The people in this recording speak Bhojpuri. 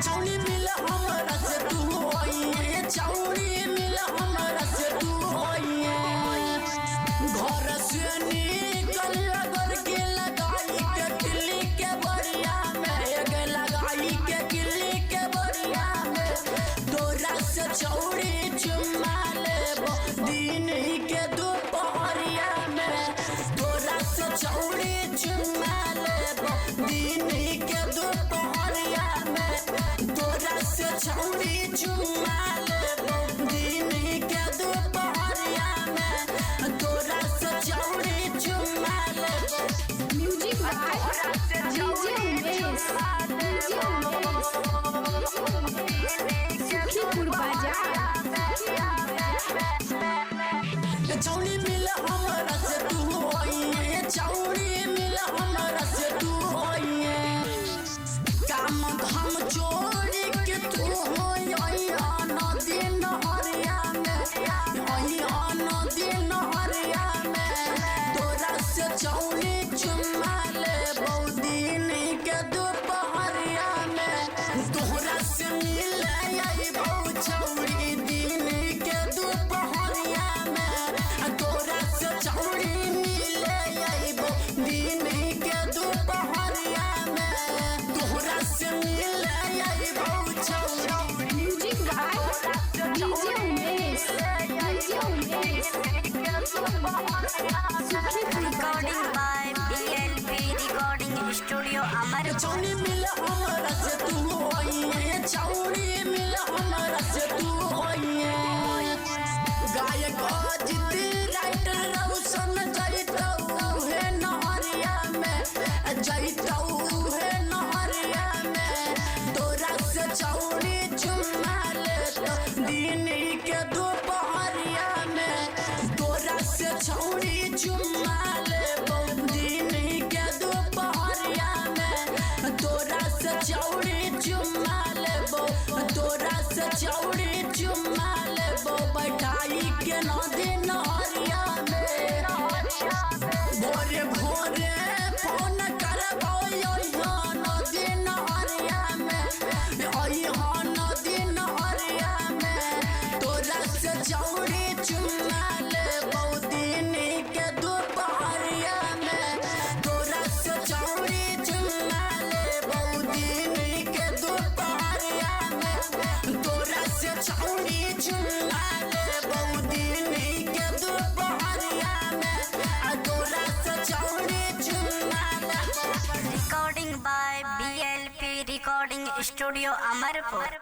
छौड़ी मिल हमरा से तू आइए, छौड़ी मिल हमरा से तू आइए। घर से निकल अगर के लगाई के किल्ली के बरिया में, एक लगाई के किल्ली के बरिया में, तोरा से छौड़ी चुम्मा लेबो दिन ही के दोपहरिया में। तोरा से छौड़ी चुम्मा लेबो दिन ही के दोपहरिया में। तोरा से छौड़ी चुम्मा लेबो दिन ही के दोपहरिया में। तोरा से छौड़ी चुम्मा लेबो। Music by DJ Umesh, DJ Umesh, Sukhipur बाजार। छौड़ी मिल हमरा से तू आइए, छौड़ी मिल हमरा से तू आइए। काम धाम छोड़ी के तू हो नदी नहरिया में, नदी नहरिया में। तोरा से छौड़ी चुम्मा ले दिन के दोपहरिया में। तोहरा से मिल आई छौड़ी दिन के दोपहरिया में। तोरा से छौड़ी मिले आइबो दिन के दोपहरिया में। तोहरा से मिले आइबो छौड़ी। Music by DJ Umesh, DJ Umesh, Sukhipur Recording बाजार। by BLP Recording Studio Amarpur. छौड़ी मिल हमरा से तू आइए, छौड़ी मिल हमरा से तू आइए। गायक अजित राइटर रोशन जैतौ हे नहरिया में, जैतौ हे नहरिया में। तोरा से छौड़ी चुम्मा लेतो दिन के दोपहरिया में। तोरा से छौड़ी चुम्मा लेबो दिन के दोपहरिया में। तोरा से छौड़ी चुम्मा लेबो, तोरा से छौड़ी चुम्मा लेबो बैठाई के नदी नहरिया में। भोरे भोरे फोन करबो नदी नहरिया में, नदी नहरिया में। तोरा से छौड़ी चुम्मा लेबो दिन के दोपहरिया में। तोरा से छौड़ी चुम्मा लेबो दिन के दोपहरिया में। तोरा से छौड़ी चुम्मा लेबो दिन के दोपहरिया में। आ तोरा से छौड़ी चुम्मा लेबो। Recording by BLP Recording Studio Amarpur.